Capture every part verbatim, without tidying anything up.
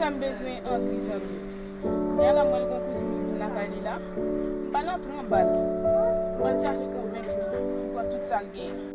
M bezwen Andriz, Andriz. Yè la m wè l gon kouzin li vin lakay li la. M pa nan tran bal. M pral chache konvenk li pou l pran tout sa l genyen.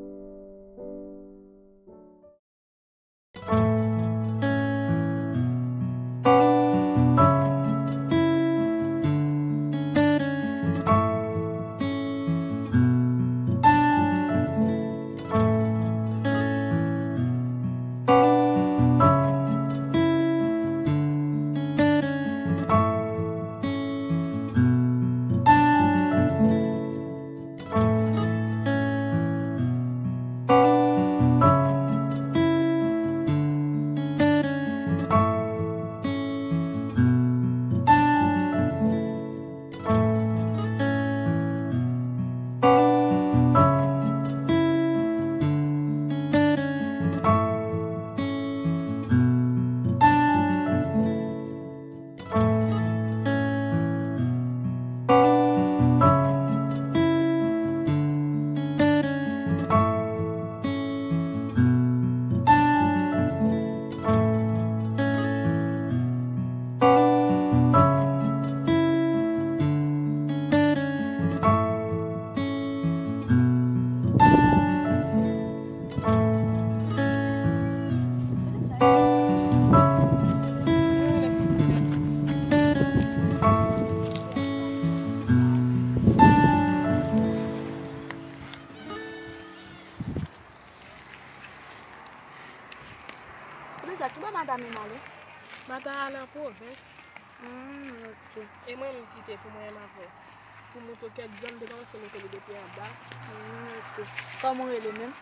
Poukisa, ki bò madanm ou ale? Madanm ale an pwovens. Hmm, ok. E mwen menm ki te pou mwen menm avè w. Pou moto kèk jan m te kòmanse moto li depi anba. Hmm, ok. Kòman w rele menm?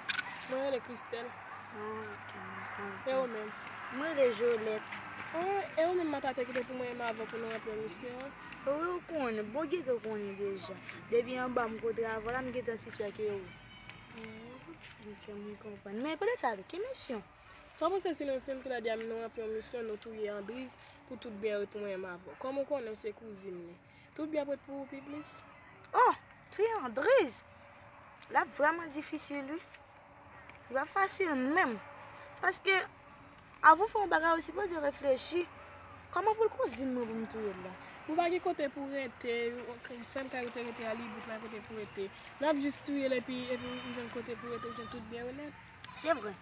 Mwen rele Christelle. Ah, ok, m konprann. E ou menm? Mwen rele Jolette. Ah, e ou menm matant ki te pou mwen menm avè w pou nou ranpli misyon an? Wi, ou konnen. Bon, gentan w konnen deja. Depi anba m kontre avè w la, m gentan sispèk e ou. Hmm. Ok, m konprann. Men pale sa avè ki misyon? Sa w panse si nou, si m te la di a nou ranpli yon misyon, nou touye Andriz pou tout byen ret pou mwen menm avè w? Kòm ou konnen w se kouzin li, tout byen ap ret pou ou pi plis? Oh, touye Andriz? L ap vrèman difisil, wi. Li p ap fasil menm. Paske, avan w fè yon bagay, ou sipoze reflechi. Kòman pou l kouzin mwen pou m touye l la? Ou pa gen kote pou w rete, fè m kay ou te rete a Librik la, kote pou w rete. N ap jis touye l epi, epi ou jwenn kote pou w rete, ou jwenn tout byen ou nèt. Se vre.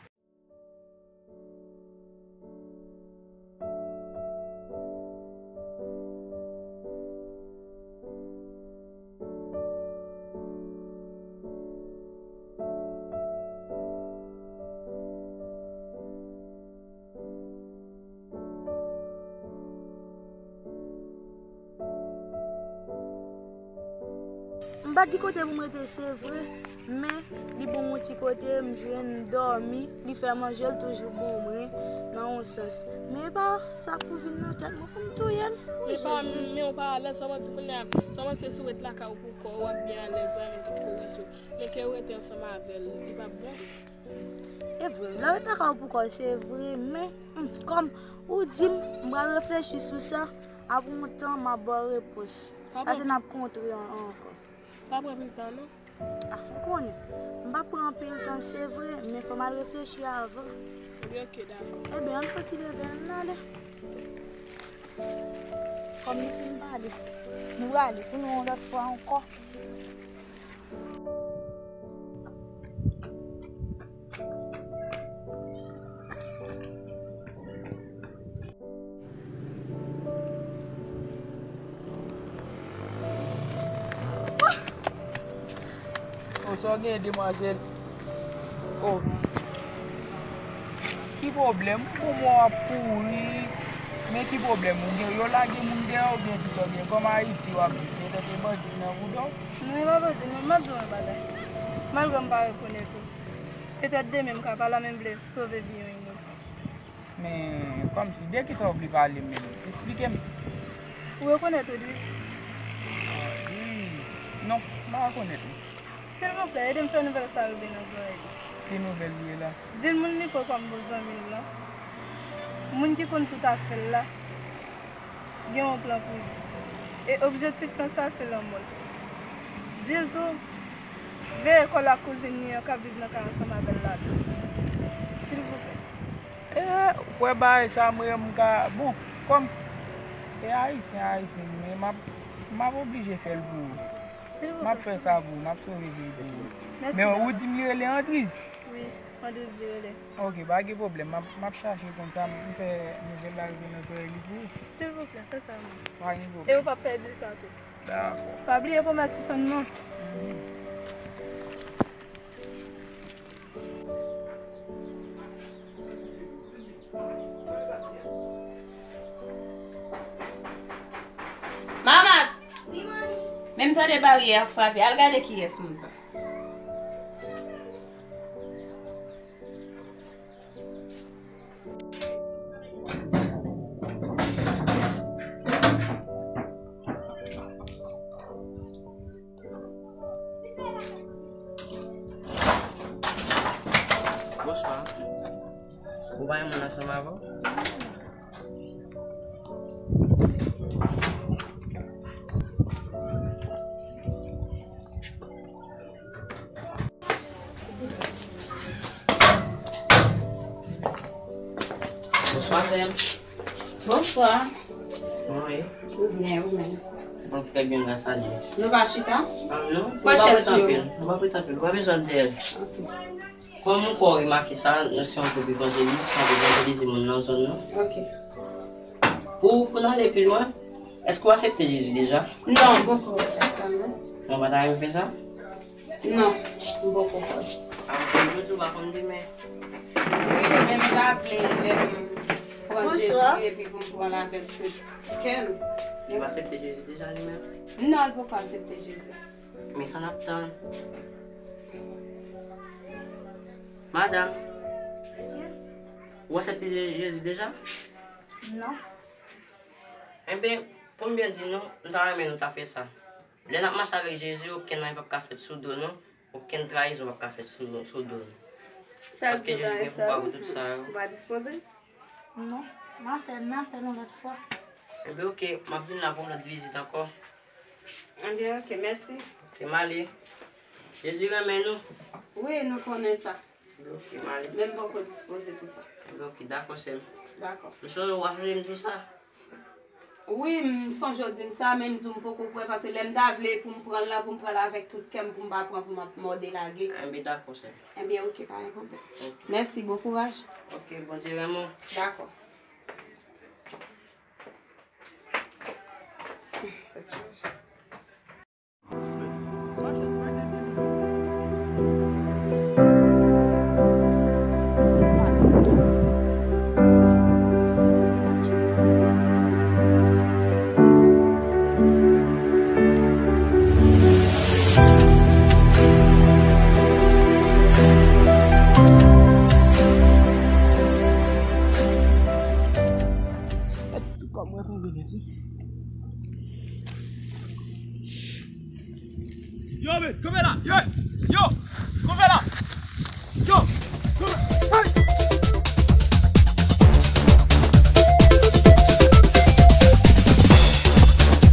M pa t gen kote pou m rete, se vre, men li ban m yon ti kote, m jwenn, m dòmi, li fè manje, l toujou bon mwen, nan yon sans. Men e pa sa pou vin nan tèt mwen pou m touye l. Men pa, men ou pa alèz, sa w panse kounye a, sa w panse si w ret lakay ou pou kò w, w ap byen alèz, w a menm tout korije w. Men ke w rete ansanm avè l, li p ap bon? E vre, lè w ret lakay ou pou kò w, se vre, men, hmm, kòm ou di m, m pral reflechi sou sa, apre yon tan, m ap ba w repons. Papa. Paske n ap kontre an-, ankò. Pa pran pil tan, non. Ah, ou konnen. M pa pran anpil tan, se vre, men fò m al reflechi avan. Ebyen, ok, dakò. Ebyen, ann fè ti leve, ann ale. Kòm nou fin pale, nou prale pou nou yon lòt fwa ankò. Oh, sa w gen, demwazèl? Oh. Ki pwoblèm? Ou bon, w ap kouri. Men ki pwoblèm? Ou gen, yo lage moun dèyè w oubyen ki sa w gen? Kòm Ayiti w ap viv, yo tande bandi nan bouda w? Non, e pa bandi, non, m ap di w yon bagay. Malgre m pa rekonèt ou, petèt demen m ka pa la, men m vle sove vi yon inosan. Men, kòmsi, de kisa w vle pale menm? Esplike m. Ou rekonèt Odriz? Odriz? Non, m pa rekonèt li. Silvouplè, ede m fè nouvèl sa rive nan zòrèy li. Ki nouvèl li ye la? Di l moun li pran kòm bon zanmi l lan, moun ki konn tout afè l la, gen yon plan pou li. E objektif plan sa, se lanmò l. Di l tou, veye kò l ak kouzin li an k ap viv nan kay ansanm avè l la tou. Silvouplè. E, ou kwè bagay sa mwen menm m ka, bon, Kòm e ayisyen, ayisyen, men m ap, m ap oblije fè l pou ou. M ap fè sa pou ou, m ap sove vi pou ou. Men ou di m li rele Andriz? Wi, Andriz li rele. Ok, pa gen pwoblèm, m ap, m ap chache konn sa, m fè nouvèl la rive nan zòrèy li pou ou. Silvouplè, fè sa pou mwen. Pa gen pwoblèm. E ou p ap pèdi sa tou. Dakò. Pa bliye pwomèt ou fè m non. Mamat! Wi, manmi. Men m tande baryè ap frape. Al gade kiyès moun sa. Bonswa. Ou pa gen moun ansanm avè w? Bonswa, sè m. Bonswa. Kòman w ye? Ou byen, ou menm? Mwen trè byen, gras a Dye. Nou pa chita? Ah, non. Pran chèz pou yo. Nou pa prete anpil. Nou pa bezwen dèyè. Ok. Kòm ou kwè w remake sa, nou se yon gwoup evanjelis, n ap evanjelize moun nan zòn nan. Ok. Pou, pou n ale pi lwen, èske w aksepte Jezi deja? Non, m poko fè sa, non. Non, w pa ta renmen fè sa? Non, m poko kwè. A, jodi w pa konn demen. Wi, men m ta vle lè m pran Jezi epi pou m pran l avèk tout kè m. Li pa aksepte Jezi deja li menm? Non, l poko aksepte Jezi. Men sa n ap tann? Madanm, ou aksepte Je-, Jezi deja? Non. Enben, pou m byen di nou, m ta renmen nou ta fè sa. Lè n ap mache avèk Jezi, okenn anyen p ap ka fèt sou do nou, okenn trayizon p ap ka fèt sou, sou do nou. Paske Jezi gen pouvwa pou tout sa yo. Ou pa dispoze? Non, m a fè, m a fè l yon lòt fwa. Enben, oke, m ap vin la pou yon lòt vizit ankò. Enben, oke, mèsi. Oke, m ale. Jezi renmen nou. Wi, nou konnen sa. Enben, oke, m ale. Men m poko dispoze pou sa. Enben, oke, dakò, sè m. Dakò. M sonje w ap vle m di w sa. Wi, m sonje w di m sa, men m di w m poko kwè, paske lè m ta vle pou m pran l la, pou m pran l avèk tout kè m, pou m pa pran, pou m ap mòde lage. Enben, dakò, sè m. Enben, oke, pa gen pwoblèm. Oke. Mèsi, bon kouraj. Oke, Bondye renmen w. Dakò. Tout kò m tonbe nèt wi. Yo, men, kanpe la! Yo! Yo! Kanpe la! Yo! Kanpe! Hey!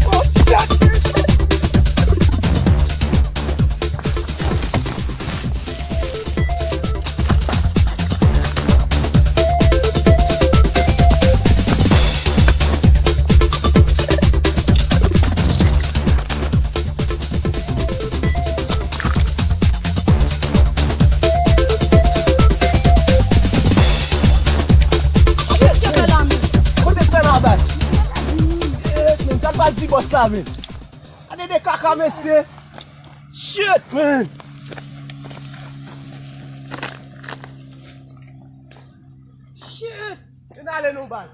Oh, shit! Kote fè la bay? Shit, men, sa l pral di bòs la, men. Gade de kaka, mesye. Shit, man! Shit! Ann ale non, baz.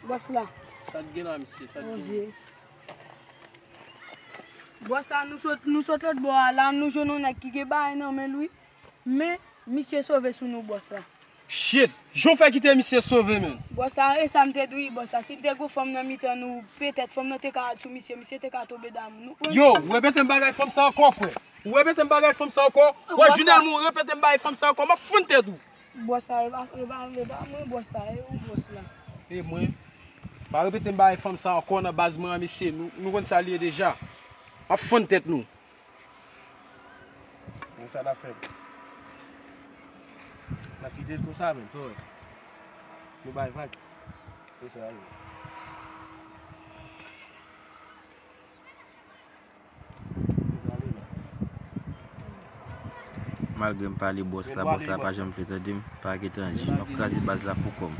Bòs la. Sa k gen la, mesye? Sa k gen? Bondye. Bòs la, nou sot, nou sot lòt bò a la, nou jwenn yon nèg ki gen bagay nan men l, wi. Men, misye sove sou nou, bòs la. Shit! Jan w fè kite misye sove, menm? Bòs la, e sa m te di w, bòs la. Si m te gon fanm nan mitan nou, petèt fanm nan te ka al sou misye, misye te ka tonbe damou. Nou pran Yo, repete m bagay fanm sa ankò, frè. Ou repete m bagay fanm sa ankò? Wè, Junel, mwen repete m bagay fanm sa ankò, m ap fann tèt ou. Bòs la, e pa, e pa, e pa mwen, bòs la, e ou, bòs la. E mwen? Pa repete m bagay fanm sa ankò nan baz mwen an, mesye. Nou, nou konn sa l ye deja. M ap fann tèt nou. Men sa n ap fè. N ap kite l konsa, menm, sa w wè. Nou bay vag. Se sa l ye. Malgre m pale bòs la, bòs la pa janm vle tande m, pa gen tan di. M ap kraze baz la pou kò m.